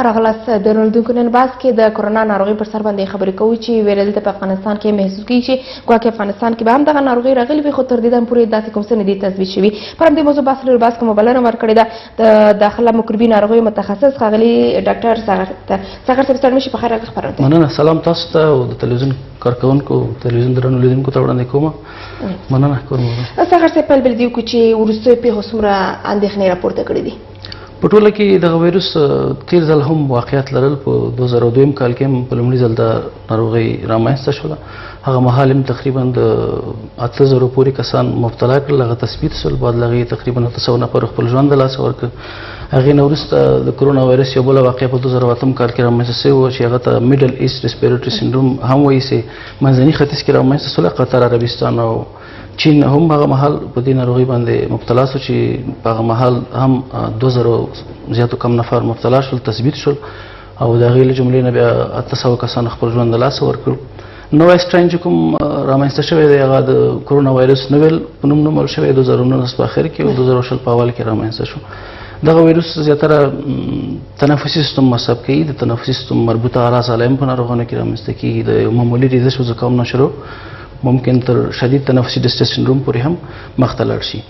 ښه راغلاست درنلودونکو. نن بحث کې د کرونا ناروغي پر سر باندې خبرې کوو چې ویره دلته په افغانستان کې محسوس کېږي چې ګواکې افغانستان کې به هم دغه ناروغي راغلي وي، خو تر دې دم پورې داسې کوم څه نه دي تثبیت شوي. پر همدې موضوع بحث لرو. بحث کومه بلنه ورکړې ده د داخله مکروبي ناروغیو متخصص ښاغلي ډاکټر ساغر ته. ساغر صاحب، ستړي مه شي، په خیر راغلي خپرونې ته. مننه، سلام تاسو ته او د تلویزیون کارکوونکو، تلویزیون درنو لیدونکو ته وړاندې کوم. مننه کور مو. ساغر صاحب، پیل بل دې وکړو چې وروستیو پېښو څومره اندېښنې راپورته کړې دي؟ په ټوله کې دغه ویروس تیر ځل هم واقعیت لرل. په 2002 کال کې هم په لومړي ځل دا ناروغي رامنځته شوله. هغه مهال هم تقریبا د 8000 پورې کسان مبتلا کړل، هغه تثبیت شول. بعد له هغې تقریبا 800 نفرو خپل ژوند د لاسه ورکړ. هغې نه وروسته د کرونا ویروس یو بله واقعه په 2008 کال کې رامنځته شوې وه چې هغه ته Middle East Respiratory Syndrome هم وایي، چې منځني ختیځ کې رامنځته شوله. قطر، عربستان او چین هم هغه مهال په دې ناروغي باندې مبتلا شو چې په هغه مهال هم 2000 زیاتو کم نفر مبتلا شول، تثبیت شول او د هغې له جملې نه بیا 800 کسانو خپل ژوند د لاسه ورکړ. نوی strain چې کوم رامنځته شوی دی هغه د کرونا ویروس novel په نوم نومول شوی، 2019 په اخر کې او 2020 په اول کې رامنځته شو. دغه ویروس زیاتره تنفسي سیستم مصاب کوي، د تنفسي سیستم مربوطه اعراض علایم په ناروغانو کې رامنځته کېږي. د معمولي ریزش او زکام نه شروع ممکن تر شدید تنفسي distress syndrome پورې هم مخته لاړ شي.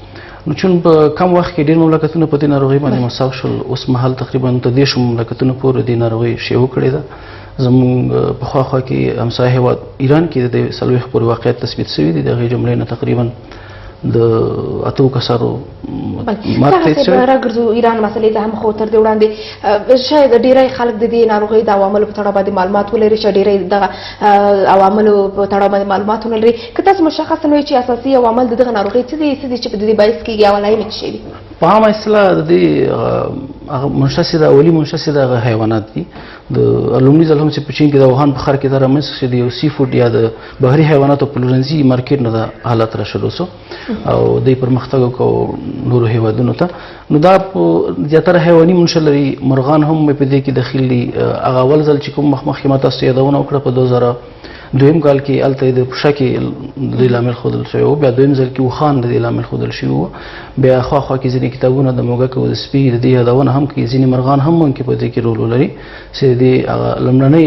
نو چون په کم وخت کې ډېر مملکتونه په دې ناروغي باندې مصاب شول، اوس مهال تقریبا تر 30 مملکتونو پورې دې ناروغي شیوع کړې ده. زموږ په خوا خوا کې همسایه هېواد ایران کې د دې 40 پورې واقعیت تثبیت شوي دي. د هغې جملې نه تقریبا د 8 کسانو مرګ تایید شوی. راګرځو ایران مسئلې ته هم، خو تر دې وړاندې شاید ډېری خلک د دې ناروغۍ د عواملو په تړاو باندې معلومات ولري، شاید ډېری دغه عواملو په تړاو باندې معلومات ولري. که تاسو مشخص نه وي چې اساسي عوامل د دغه ناروغۍ څه دي، څه دي چې په دې باعث کېږي او علایم یې څه شی دي؟ په عامه اصطلاح د دې هغه منشأ چې ده، اولي منشأ چې ده هغه حیوانات دي. د لومړي ځل هم چې په چین کې د ووهان په ښار کې دا رامنځته شو، د یو sea food یا د بحري حیواناتو پلورنځي market نه دا حالت را شروع شو او دی پرمختګ وکړ نورو هیوادونو ته. نو دا په زیاتره حیواني منشأ لري، مرغان هم په دې کې دخیل دي. هغه اول ځل چې کوم مخکې ما تاسو یادونه وکړه په 2002 کال کې هلته د پوشکې د دې لامل ښودل شوی و، بیا دویم ځل کې اوښان د دې لامل ښودل شوي وو. بیا خوا خوا کې ځینې کتابونه د موږک او د سپي د دې یادونه هم کوي. ځینې مرغان هم ممکن په دې کې رول ولري چې د دې هغه لومړنی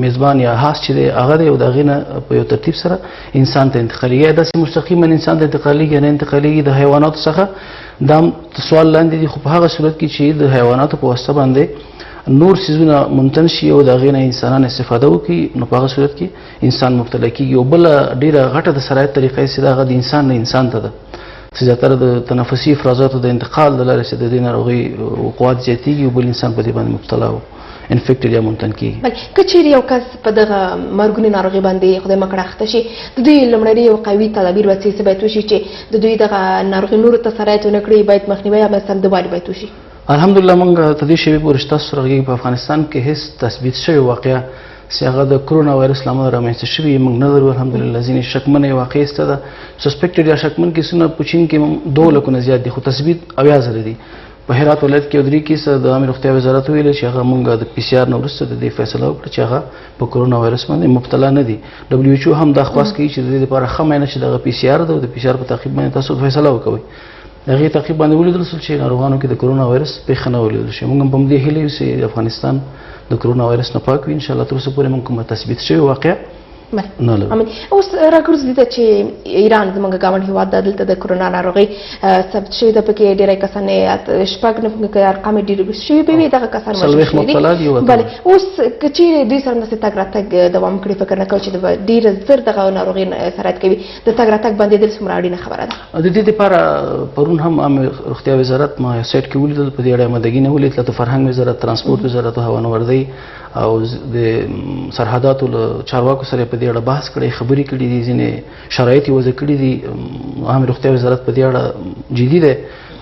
میزبان یا host چې دی هغه دی او د هغې نه په یو ترتیب سره انسان ته انتقالېږي. یا داسې مستقیما انسان ته انتقالېږي یا نه انتقالېږي د حیواناتو څخه، دا هم سوال لاندې دي. خو په هغه صورت کې چې د حیواناتو په واسطه باندې نور څیزونه منتن شي او د هغې نه انسانان استفاده وکړي، نو په هغه صورت کې انسان مبتلا کېږي. او بله ډېره غټه د سرایت طریقه یې چې ده هغه د انسان نه انسان ته ده، چې زیاتره د تنفسي افرازاتو د انتقال د لارې چې د دې ناروغۍ وقوعات زیاتېږي او بل انسان په دې باندې مبتلا و infected یا منتن کېږي. بلې، که چیرې یو کس په دغه مرګونې ناروغي باندې خدای مه کړه اخته شي، د دوی لومړني او قوي تدابیر به څه باید وشي چې د دوی دغه ناروغي نورو ته سرایت ونه کړي؟ باید مخنیوی یا مثلا د باید وشي؟ الحمدلله موږ تر دې شېبې پورې چې تاسو سره غږېږو په افغانستان کې هېڅ تثبیت شوې واقعه چې هغه د کرونا ویروس له امله رامنځته شوي موږ نه لرو. الحمدلله ځینې شکمنې واقعې شته ده، suspected یا شکمن کیسونه په چین کې 2 لکو نه زیات دي، خو تثبیت 70,000 دي. په هرات ولایت کې یو 3 کیسه د عامې روغتیا وزارت ویلي چې هغه موږ د PCR نه وروسته د دې فیصله وکړه چې هغه په کرونا ویروس باندې مبتلا نه دي. WHO هم دا خواست کوي چې د دې لپاره ښه معاینه چې دغه PCR ده او د PCR په تعقیب باندې تاسو فیصله وکوئ. هغې تعقیب باندې ولیدل شول چې ناروغانو کې د کرونا ویروس پېښه نه ولیدل شي. موږ هم په همدې هیله یو چې افغانستان د کرونا ویروس نه پاک وي ان شاء الله. تر اوسه پورې موږ کومه تثبیت شوې واقعه نه لرو. امین. اوس راګرځو دې ته چې ایران زموږ ګاونډ هېواد ده، دلته د کرونا ناروغي ثبت شوې ده، پکې ډېری کسان شپږ نه ارقام یې ډېر شوي به وي، دغه کسان وژل 40 شوي دي. مبتلا دي. بله، اوس که چیرې دوی سره همداسې تګ راتګ دوام کړي، فکر نه کوي چې ډېر زر دغه ناروغي سرایت کوي؟ د تګ راتګ بندېدل څومره اړینه خبره ده؟ د دې لپاره پرون هم عامې روغتیا وزارت ما یو سایټ کې ولیدل، په دې اړه آمادګي نه ولید. اطلاعاتو فرهنګ وزارت، ترانسپورت وزارت، هوانوردۍ او د سرحداتو له چارواکو سره په دې اړه بحث کړی، خبرې کړې دي، ځینې شرایط یې وضع کړي دي. عامې روغتیا وزارت په دې اړه جدي دی.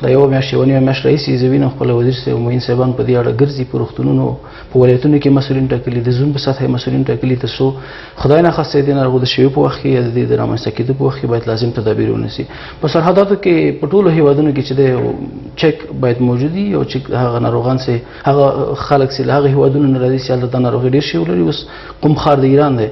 دا یوه میاشت، یوه نیمه میاشت راهیسې زه وینم خپل وزیر صاحب او معین صاحبان په دې اړه ګرځي، په روغتونونو په ولایتونو کې مسؤلین ټاکلي، د زون په سطح یې مسؤلین ټاکلي، تر څو خدای نخواسته د دې ناروغۍ د شیوع په وخت کې یا د دې د رامنځته کېدو په وخت کې باید لازم تدابیر ونیسي. په سرحداتو کې په ټولو هیوادونو کې چې دی چک باید موجود وي، او چک هغه ناروغان چې هغه خلک چې له هغه هیوادونو نه راځي چې هلته دا ناروغي ډېر شی ولري. اوس قم ښار د ایران دی،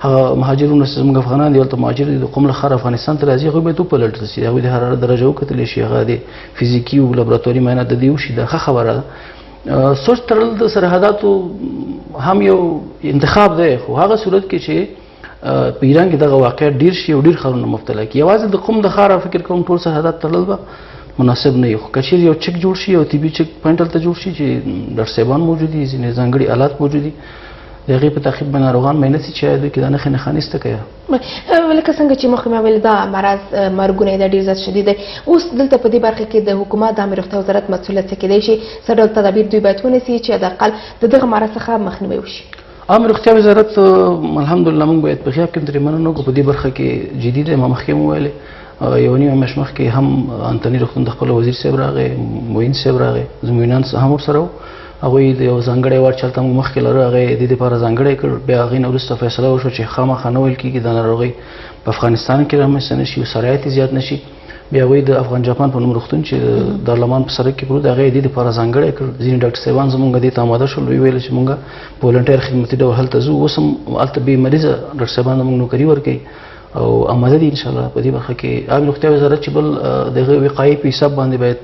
هغه مهاجرونه چې زموږ افغانان دي هلته مهاجر دي، د قم له ښاره افغانستان ته راځي، هغوی باید وپلټل شي، هغوی د حرارت درجه وکتل شي، هغه د فزیکي او لابراتوري معاینات د دې وشي. دا ښه خبره ده. سوچ تړل د سرحداتو هم یو انتخاب دی، خو هغه صورت کې چې په ایران کې دغه واقعیت ډیر شي او ډیر ښارونه مبتلا کړي. یوازې د قم د ښاره فکر کوم ټول سرحدات تړل به مناسب نه وي، خو که چیرې یو چک جوړ شي، یو طبي چک پوینټ هلته جوړ شي چې ډاکټر صاحبان موجود دي، ځینې ځانګړي آلات موجود دي، د هغې په تعقیب به ناروغان معاینه شي چې آیا دوی کې دا نښې نښانې شته که یا. لکه څنګه چې مخکې مې ویل دا مرض مرګونی دی، ډېر زیات شدید دی. اوس دلته په دې برخه کې د حکومت د عامې روغتیا وزارت مسؤلیت څه کېدای شي؟ څه ډول تدابیر دوی باید ونیسي چې حداقل د دغه مرض څخه مخنیوی وشي؟ عامې روغتیا وزارت الحمدلله موږ باید په غیاب کې هم ترې مننه وکړو، په دې برخه کې جدي دی. ما مخکې هم وویلې یوه نیمه میاشت مخکې هم انتني روغتون د خپل وزیر صاحب راغی، معین صاحب راغی، زموږ هم ورسره و. هغوی د یو ځانګړی وار چې هلته موږ مخکې لرو هغه یې د دې لپاره ځانګړی کړ. بیا هغې نه وروسته فیصله وشوه چې خامخا نه ویل کېږي دا ناروغۍ په افغانستان کې رامنځته نه شي او سرایت یې زیات نه شي. بیا هغوی د افغان جاپان په نوم روغتون چې د دارالمان په سړک کې پروت هغه یې د دې لپاره ځانګړی کړ. ځینې ډاکټر صاحبان زموږ دې ته آماده شول، ویې ویل چې موږ په ولنټیر خدمتي ډول هلته ځو. اوس هم هلته بې مریضه ډاکټر صاحبان زموږ نوکري ورکوي او آماده دي انشاءالله په دې برخه کې. عامې روغتیا وزارت چې بل د هغې وقایې په حساب باندې باید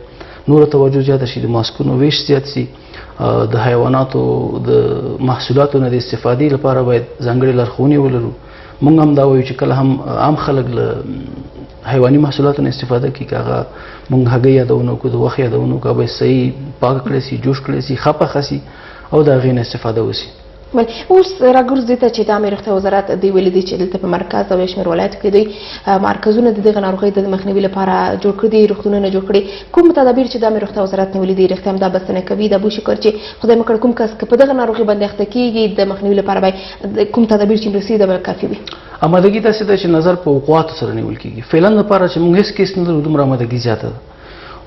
نوره توجه زیاته شي، د ماسکونو ویش زیات شي، د حیواناتو د محصولاتو نه د استفادې لپاره باید ځانګړې لارښوونې ولرو. موږ هم دا وایو چې کله هم عام خلک له حیواني محصولاتو نه استفاده کوي، که هغه موږ هګۍ یادونه وکړو، د غوښې یادونه وکړو، باید صحیح پاک کړی سي، جوش کړی سي، ښه پخه سي او د هغې نه استفاده وسي. بله اوس راګرځو دې ته چې د عامې روغتیا وزارت دوی ویلي دي چې دلته په مرکز او یو شمېر ولایاتو کې دوی مرکزونه د دغه ناروغۍ د مخنیوي لپاره جوړ کړي دي، روغتونونه جوړ کړي. کوم تدابیر چې د عامې روغتیا وزارت نیولي دي رښتیا هم دا بسنه کوي؟ دا بوشي کار چې خدای مه کړه کوم کس که په دغه ناروغي باندې اخته کېږي د مخنیوي لپاره باید کوم تدابیر چې نیول سي دا به کافي وي؟ آمادګي داسې ده چې نظر په وقوعاتو سره نیول کېږي. فعلا لپاره چې موږ هېڅ کیس نه لرو دومره آمادګي زیاته ده،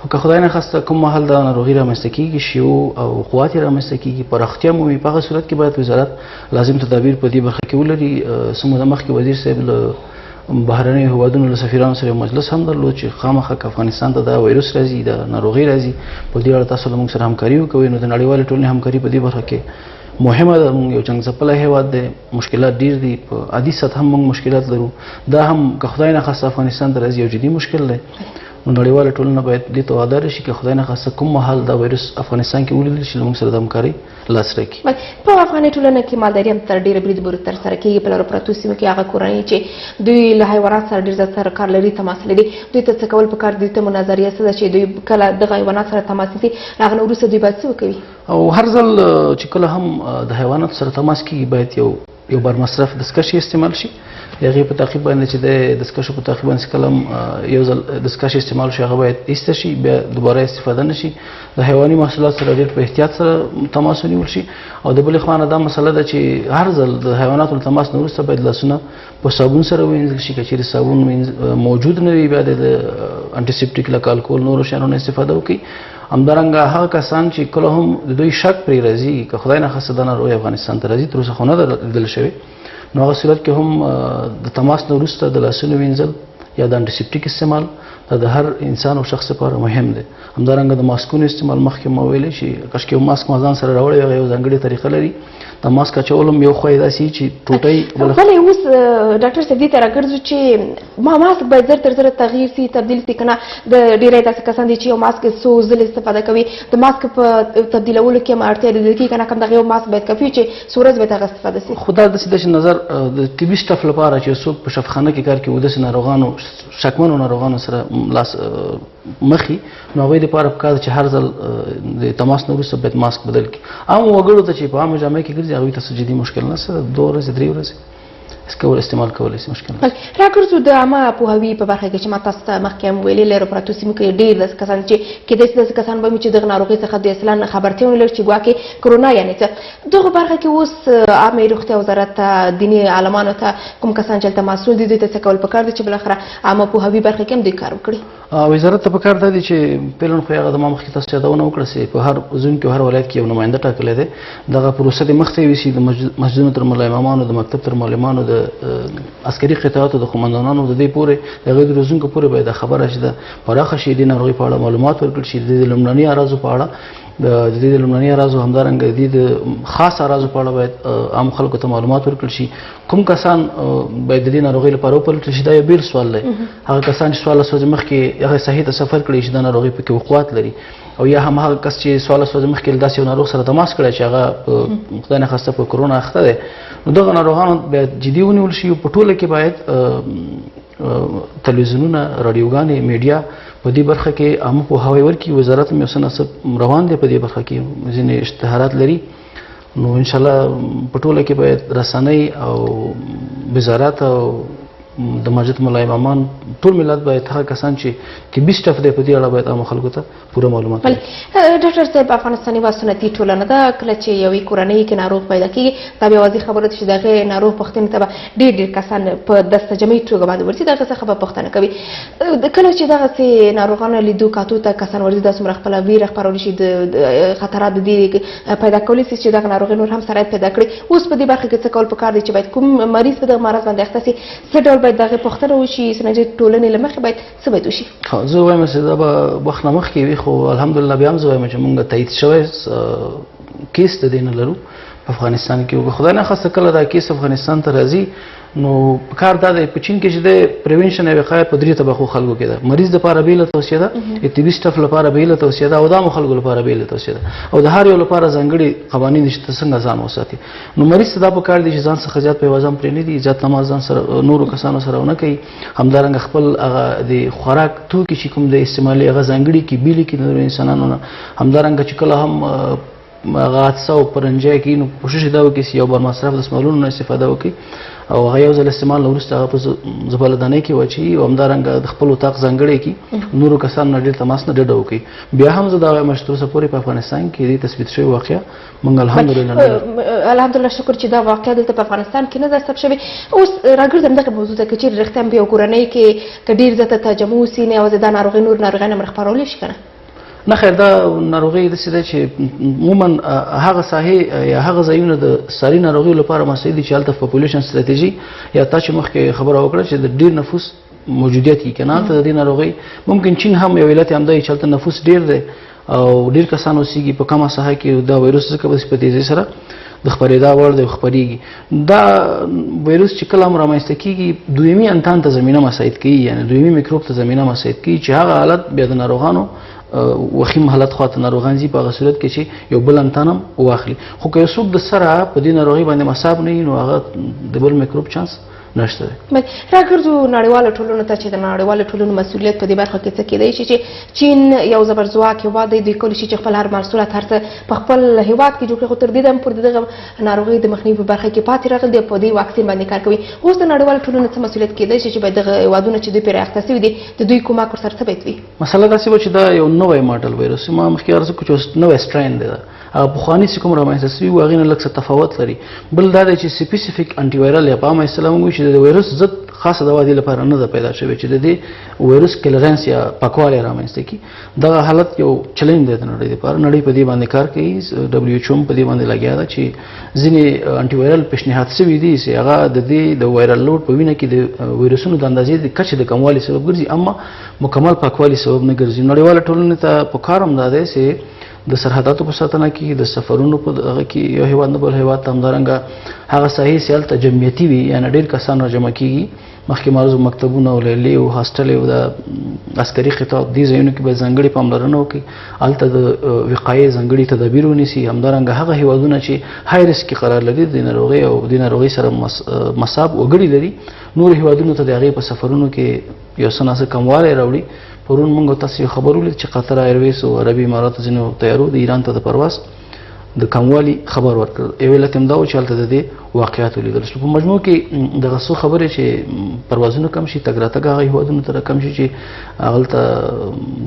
خو که خدای نخواسته کوم مهال دا ناروغي رامنځته کېږي، شیوع او وقوعات یې رامنځته کېږي، پراختیا مومي، په هغه صورت کې باید وزارت لازم تدابیر په دې برخه کې ولري. څه موده مخکې وزیر صاحب له بهرنیو هیوادونو له سفیرانو سره یو مجلس هم درلود چې خامخا که افغانستان ته دا ویروس راځي، دا ناروغي راځي، په دې اړه تاسو له موږ سره همکاري وکوئ. نو د نړیوالې ټولنې همکاري په دې برخه کې مهمه ده. موږ یو جنګ ځپلی هیواد دی، مشکلات ډیر دي، په عادي سطح هم موږ مشکلات لرو. دا هم که خدای نخواسته افغانستان ته راځي یو جدي مشکل دی. نو نړیواله ټولنه باید دې ته واداره شي که خدای نخواسته کوم مهال دا ویروس افغانستان کې ولیدل شي له موږ سره د همکارۍ لاس راکړي. په افغاني ټولنه کې مالداري هم تر ډېره بریده پورې ترسره کېږي. په لرو پرتو سیمو کې هغه کورنۍ چې دوی له حیوانات سره ډېر زیات سره کار لري، تماس لري، دوی ته څه کول پکار دي؟ دوی ته مو نظریه څه ده چې دوی کله دغه حیوانات سره تماس نیسي هغه نه وروسته دوی باید څه وکوي؟ او هر ځل چې کله هم د حیواناتو سره تماس کېږي باید یو بار مصرف دستکشې استعمال شي. د هغې په تعقیب باندې چې د دستکشو په تعقیب باندې کله هم یو ځل دستکش استعمال شي هغه باید ایسته شي، بیا دوباره استفاده نه شي. د حیواني محصولات سره ډېر په احتیاط سره تماس ونیول شي. او د بلې خوا نه دا مسله ده چې هر ځل د حیواناتو له تماس نه وروسته باید لاسونه په صابون سره وینځل شي. که چیرې صابون موجود نه وي بیا د انټیسپټیک لکه الکول نورو شیانو نه استفاده وکړي. همدارنګه هغه کسان چې کله هم د دوی شک پرې راځي که خدای نخواسته دا ناروغي افغانستان ته راځي، تر اوسه خو نه ده لیدل شوې، نو هغه صورت کې هم د تماس نه وروسته د لاسونو وینځل یا د انټیسپټیک استعمال دا د هر انسان او شخص لپاره مهم دی. همدارنګه د ماسکونو استعمال مخکې ما ویلې چې کاشکې یو ماسک ما ځان سره راوړی، هغه یو ځانګړې طریقه لري. د ماسک اچول هم یو خوا یې داسې چې ټوټه بلې اوس ډاکټر صاحب دې ته راګرځو چې ما ماسک باید زر تر زره تغییر سي، تبدیل سي که نه؟ د ډېری داسې کسان دي چې یو ماسک څو ځلې استفاده کوي، د ماسک په تبدیلولو کې هم اړتیا لیدل کېږي که نه؟ کوم دغه یو ماسک باید کافي چې څو ورځې باید هغه استفاده سي؟ خو دا داسې ده چې نظر د طبي سټاف لپاره چې څوک په شفاخانه کې کار کوي داسې ناروغانو شکمنو ناروغانو سره لاس مخي، نو هغوی دپاره پکار ده چې هر ځل د تماس نه وروسته باید ماسک بدل کړي. عام وګړو ته چې په عامه جامعه کې ګرځي هغوی ته څه جدي مشکل نه شته، 2 ورځې 3 ورځې کول استعمال کولی شي، مشکل نه. راګرځو د عامه پوهاوي په برخه کې چې ما تاسو ته مخکې هم ویلي، لرو پرتو سیمو کې ډېر داسې کسان چې کېدای شي داسې کسان به وي چې دغه ناروغۍ څخه دوی اصلا خبرتیا ونه لري چې ګواکې کرونا یعنې څه. دغه برخه کې اوس عامې روغتیا وزارت ته، دیني عالمانو ته، کوم کسان چې هلته مسؤل دي دوی ته څه کول پکار دي چې بالاخره عامه پوهاوي برخه کې هم دوی کار وکړي؟ وزارت ته پکار دا دی چې فعلا خو هغه د ما مخکې تاسو یادونه وکړه چې په هر زون کې هر ولایت کې یو نماینده ټاکلی دی، دغه پروسه دې مخته یوسي، د مسجدونو تر ملا امامانو، د مکتب تر معلمانو، د عسکري قطعاتو د قومندانانو، د دې پورې د هغې د روزونکو پورې باید دا خبره چې ده پراخه شي، د ناروغۍ په اړه معلومات ورکړل شي، د دې لومړني اعراضو په اړه د دې د لومړني اعراضو، همدارنګه د دې د خاص اعراضو په اړه باید عام خلکو ته معلومات ورکړل شي. کوم کسان باید د دې ناروغۍ لپاره وپلټل شي، دا یو بېل سوال دی. هغه کسان چې 14 ورځې مخکې هغه ساحې ته سفر کړی چې دا ناروغي پکې وقوعات لري، او یا هم هغه کس چې 14 ورځې مخکې له داسې یو ناروغ سره تماس کړی چې هغه خدای نخواسته په کرونا اخته دی، نو دغه ناروغانو باید جدي ونیول شي. په ټوله کې باید تلویزیونونه، رادیوګانې، میډیا په دې برخه کې عامه پوهاوی ورکړي. وزارت هم یو څه ناڅه روان دی په دې برخه کې، ځینې اشتهارات لري. نو انشاءالله په ټوله کې باید رسنۍ او وزارت او د مسجد ملا امامان ټول ملت باید هغه کسان چې طبي سټاف دی په دې اړه باید عامو خلکو ته پوره معلومات ورکړي. ډاکټر صاحب، افغانستان یوه سنتي ټولنه ده. کله چې یوې کورنۍ کې ناروغ پیدا کېږي، دا بیا واضح خبره ده چې د هغې ناروغ پوښتنې ته به ډېر ډېر کسان په دستجمعي توګه باندې ورځي، د هغه څخه به پوښتنه کوي. کله چې دغسې ناروغانو لیدو کاتو ته کسان ورځي، دا څومره خپله ویره خپرولی شي، د خطرات د دې پیدا کولی شي چې دغه ناروغي نور هم سرایت پیدا کړي. اوس په دې برخه کې څه کول پکار دي چې باید کوم مریض په دغه مرض باندې اخته شي، څه ډول باید دغه پوښتنه وشي، څنګه ټولنې له مخې باید څه باید وشي؟ زه وایم چې دا به وخت نه مخکې وي، خو الحمدلله بیا هم زه وایم چې موږ تایید شوی کیس د دې نه لرو په افغانستان کې. او خدای نخواسته کله دا کیس افغانستان ته راځي، نو کار دا دی په چین کې چې د prevention او وقایه په درې طبقو خلکو کې ده. مریض لپاره بېله توصیه ده، طبي سټاف لپاره بېله توصیه ده، او د عامو خلکو لپاره بېله توصیه ده، او د هر یو لپاره ځانګړي قوانین دي چې ته څنګه ځان وساتي. نو مریض ته دا پکار دي چې ځان څخه زیات پیوازان پرې نه دي، زیات تماس ځان سره نورو کسانو سره ونه کوي. همدارنګه خپل هغه د خوراک توکي چې کوم د استعمالي هغه ځانګړي کې بېلې کړي د نورو انسانانو نه. همدارنګه چې کله هم هغه حادثه او پرنجی کوي، نو کوشش دا وکړي چې یو بر مصرف دستمالونو نه استفاده وکړي، او هغه یو ځل استعمال نه وروسته هغه په زبالهدانۍ کې واچوي، او همدارنګه د خپل اتاق ځانګړی کړي، نورو کسانو نه ډېر تماس نه ډډه وکړي. بیا هم زه دا وایم چې تر اوسه پورې په افغانستان کې دې تثبیت شوې واقعه موږ الحمدلله نه لرو. الحمدلله شکر چې دا واقعه دلته په افغانستان کې نه ده ثبت شوې. اوس راګرځم دغه موضوع ته، که چېرې رښتیا هم په یو کورنۍ کې که ډېر زیاته تجمع وسي، نه یوازې دا ناروغۍ نور ناروغۍ هم خپرولی شي که نه؟ نه خیر، دا ناروغي داسې ده چې عموماً هغه ساحې یا هغه ځایونه د ساري ناروغیو لپاره مساعد دي چې هلته population ستراتیژي یا تا چې مخکې خبره وکړه چې د ډېر نفوس موجودیت یې که نه، هلته د دې ناروغۍ ممکن چین هم یو علت همدا یې چې هلته نفوس ډېر دی او ډېر کسان اوسېږي په کمه ساحه کې، دا ویروس ځکه بس په تیزۍ سره د خپرېدا وړ دی او خپرېږي. دا ویروس چې کله هم رامنځته کېږي، دویمي انتان ته زمینه مساعد کوي، یعنې دویمي میکروب ته زمینه مساعد کوي چې هغه حالت بیا د ناروغانو وخیم حالت خواته ناروغان ځي په هغه صورت کې چې یو بل انتان هم واخلي. خو که یو څوک د سره په دې ناروغۍ باندې مصاب نه وي، نو هغه د بل میکروب چانس نشته دی. راګرځو نړیوالو ټولنو ته چې د نړیوالو ټولنو مسؤلیت په دې برخه کې څه کېدای شي چې چین یو زبرځواک هېواد دی، دوی کولی شي چې خپل هر محصولات هر څه په خپل هېواد کې جوړ کړي، خو تر دې دمه پورې د دغه ناروغۍ د مخنیوي په برخه کې پاتې راغلي دي، په دې واکسین باندې کار کوي. اوس د نړیوالو ټولنو څه مسؤلیت کېدای شي چې باید دغه هېوادونه چې دوی پرې اخته شوي دي د دوی کومک ورسره څه باید وي؟ مسله داسې وه چې دا یو نوی ماډل ویروس، ما مخکې عرض وکړو چې اوس نوی strain دی، دا هغه پخواني چې کوم رامنځته شوي وو هغې نه لږ څه تفاوت لري. بل دا دی چې specific antiviral یا په عامه اصطلاح موږ وایو چې د ویروس ضد خاصه دوا دې لپاره نه ده پیدا شوې چې د دې ویروس clearance یا پاکوالی رامنځته کړي. دغه حالت یو چلنج دی د نړۍ لپاره، نړۍ په دې باندې کار کوي، WHO هم په دې باندې لګیا ده چې ځینې antiviral پیشنهاد شوي دي چې هغه د دې د viral load په وینه کې د ویروسونو د اندازې د کچې د کموالي سبب ګرځي، اما مکمل پاکوالي سبب نه ګرځي. نړیواله ټولنې ته په کار هم دا دی چې د سرحداتو په ساتنه کې، د سفرونو په دغه کې یو هېواد نه بل هېواد ته، همدارنګه هغه ساحې چې هلته جمعیتي وي، یعنې ډېر کسان راجمع کېږي، مخکې معرض مکتبونه او لیلې او هاسټلې او د عسکري قطعات دې ځایونو کې باید ځانګړې پاملرنه وکړي، هلته د وقایې ځانګړي تدابیر ونیسي. همدارنګه هغه هېوادونه چې high risk کې قرار لري د ناروغۍ او د ناروغۍ سره مصاب وګړي لري، نورو هېوادونو ته د هغې په سفرونو کې یو څه ناڅه کموالی راوړي. پرون موږ تاسو یو خبر ولید چې قطر ایرویز او عربي اماراتو ځینو طیارو د ایران ته د پرواز د کموالي خبر ورکړ. یو علت هم دا و چې هلته د دې واقعات ولیدل شول. په مجموع کې دغه څو خبرې چې پروازونه کم شي، تګ راتګ هغه هېوادونو ته کم شي چې هغلته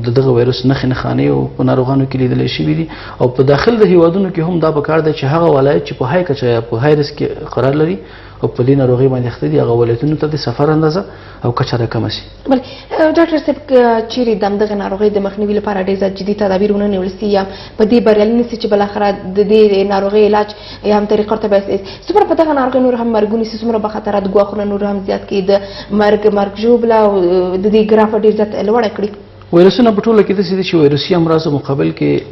د دغه ویروس نښې نښانې او په ناروغانو کې لیدلی شوي دي، او په داخل د هېوادونو کې هم دا په کار دی چې هغه ولایت چې په high کچه یا په high risk کې قرار لري او په دې ناروغۍ باندې اخته دي، هغه ولایتونو ته د سفر اندازه او کچه راکمه شي. بله ډاکټر صاحب، که چیرې د همدغې ناروغۍ د مخنیوي لپاره ډېر زیات جدي تدابیر ونه نیول سي یا په دې بریالي نه سي چې بالاخره د دې ناروغۍ علاج یا هم طریقه ورته باید څومره په دغه ناروغۍ نور هم مرګوني سي، څومره به خطرات ګواښونه نور هم زیات کړي، د مرګ ژوبله او د دې ګراف ډېر زیات لوړه کړي؟ ویروسونه په ټوله کې داسې دي چې ویروسي امراضو مقابل کې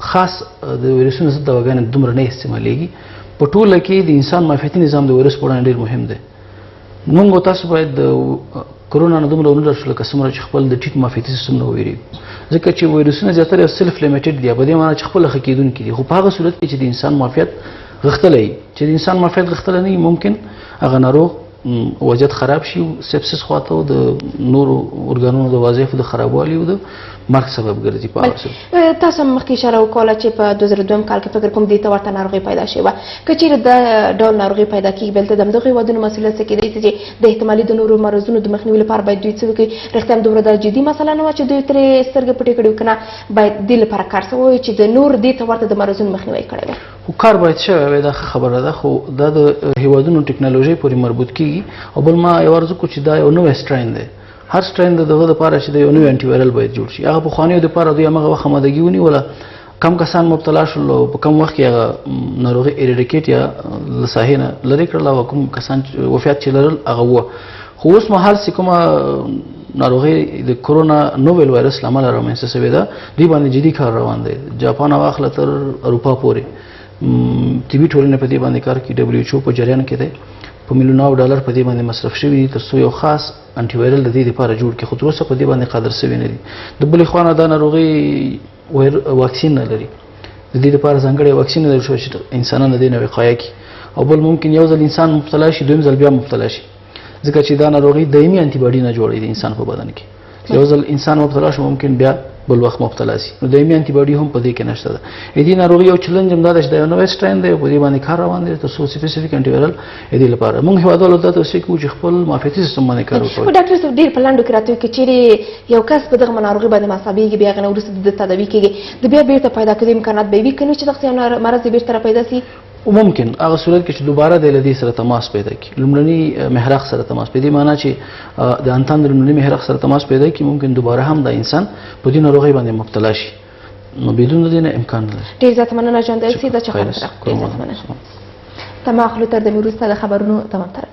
خاص د ویروسونو ضد دواګانې دومره نه استعمالیږي. په ټوله کې د انسان معافیتي نظام د ویروس په وړاندې ډېر مهم دی. موږ او تاسو باید د کرونا نه دومره ونه ډار شو لکه څومره چې خپل د ټیټ معافیتي سیستم نه وویرېږو، ځکه چې ویروسونه زیاتره یو self limited دي، په دې معنی چې خپله ښه کېدونکي دي، خو په هغه صورت کې چې د انسان معافیت غښتلی، چې د انسان معافیت غښتلی نه وي ممکن هغه ناروغ وضعیت خراب شي، sepsis خواته او د نورو ارګانونو د وظایفو د خرابوالي او د مرګ سبب ګرځي. په هغه صورت تاسو مخکې اشاره وکوله چې په 2002 کال کې فکر کوم دې ته ورته ناروغي پیدا شوې وه. که چیرې دا ډول ناروغي پیدا کېږي بلته د همدغو هېوادونو مسؤلیت څه کېدای شي چې د احتمالي د نورو مرضونو د مخنیوي لپاره باید دوی څه وکړي؟ رښتیا هم دومره دا جدي مسله نه وه چې دوی ترې سترګې پټې کړې، که نه باید دې لپاره کار څه ووایي چې د نور دې ته ورته د مرضونو مخنیوی کړی وي؟ خو کار باید شوی وای، دا ښه خبره ده، خو دا د هیوادونو ټکنالوژۍ پورې مربوط کیږي. او بل ما یو عرض وکړو چې دا یو نوی strain دی، هر strain د دغه لپاره چې د یو نوی antiviral باید جوړ شي. هغه پخوانیو دپاره دوی هماغه وخت آمادګي ونیوله، کم کسان مبتلا شول او په کم وخت کې هغه ناروغي eradicate یا له ساحې نه لرې کړله او کوم کسان وفیات چې لرل هغه وه. خو اوس مهال چې کومه ناروغي د کرونا novel virus له امله رامنځته شوې ده، دوی باندې جدي کار روان دی. جاپان واخله تر اروپا پورې طبي ټولنې په دې باندې کار کوي، WHO په جریان کې دی، په میلیوناو ډالر په دې باندې مصرف شوي دي تر څو یو خاص antiviral د دې لپاره جوړ کړي، خو تر اوسه په دې باندې قادر شوي نه دي. د بلې خوا نه دا ناروغي واکسین نه لري، د دې لپاره ځانګړی واکسین نه لري چې انسانان د دې نه وقایه کړي. او بل ممکن یو ځل انسان مبتلا شي، دویم ځل بیا مبتلا شي، ځکه چې دا ناروغي دایمي انتي باډي نه جوړوي د انسان په بدن کې. یو ځل انسان مبتلا شو ممکن بیا بل وخت مبتلا شي، نو دایمي انتي باډي هم په دې کې نشته ده. د دې ناروغي یو challenge هم دا ده چې دا یو نوی strain دی، په دې باندې کار روان دی تر څو specific antiviral د دې لپاره موږ هېوادوالو ته توصیه کوو چې خپل معافیتي سیستم باندې کار وکړي. ډاکټر صاحب ډېر په لنډو کې راته وایي که چیرې یو کس په دغه ناروغي باندې مصابېږي، بیا هغې نه وروسته د تداوي کېږي، د بیا بېرته پیدا کېدو امکانات به وي که نه چې دغسې یو مرض یې بېرته را پیدا شي؟ ممکن هغه صورت کې چې دوباره د له دې سره تماس پیدا کړي، لومړني محراق سره تماس پیدا، معنی چې د انتان د لومړني محراق سره تماس پیدا کړي، ممکن دوباره هم دا انسان په دې ناروغۍ باندې مبتلا شي، نو بدون د دې نه امکان نه لري. ډېر زیات مننه، ژوندی اوسئ. دا چې خبره ډېر زیات مننه. تمام خلو تر دې وروسته د خبرونو دوام تر